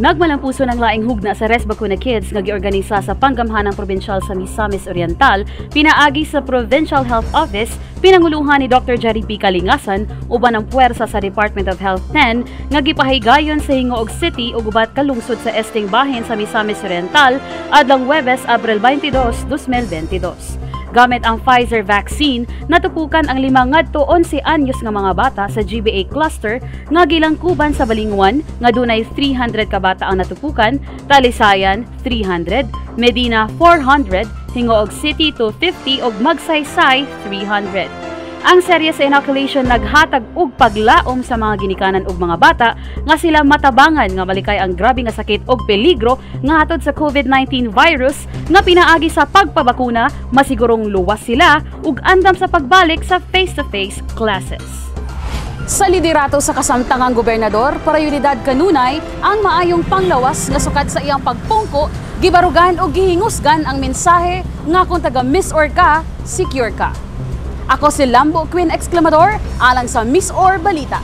Nagmalampuso ng laing hugna sa Resbakuna Kids nga giorganisa sa Panggamhanang Probinsyal sa Misamis Oriental pinaagi sa Provincial Health Office, pinanguluhan ni Dr. Jerry P. Kalingasan uban ang puwersa sa Department of Health 10 nga gipahigayon sa Gingoog City ug ubat kalungsod sa esting bahin sa Misamis Oriental adlong Huwebes, Abril 22, 2022. Gamit ang Pfizer vaccine, natupukan ang 5 ngadto 11 anyos nga mga bata sa GBA cluster nga gilangkuban sa Balingoan nga dunay 300 ka bata ang natupukan, Talisayan 300, Medina 400, Gingoog City 250 ug Magsaysay 300. Ang serye sa inoculation naghatag og paglaom sa mga ginikanan ug mga bata nga sila matabangan nga malikay ang grabe nga sakit og peligro nga hatod sa COVID-19 virus nga pinaagi sa pagpabakuna masigurong luwas sila ug andam sa pagbalik sa face-to-face classes. Sa liderato sa kasamtangang gobernador, prioridad kanunay ang maayong panglawas nga sukad sa iyang pagpungko, gibarugan o gihingusgan ang mensahe nga kung taga MisOr ka, secure ka. Ako si Lambo Queen Exclamador, alang sa MisOr Balita.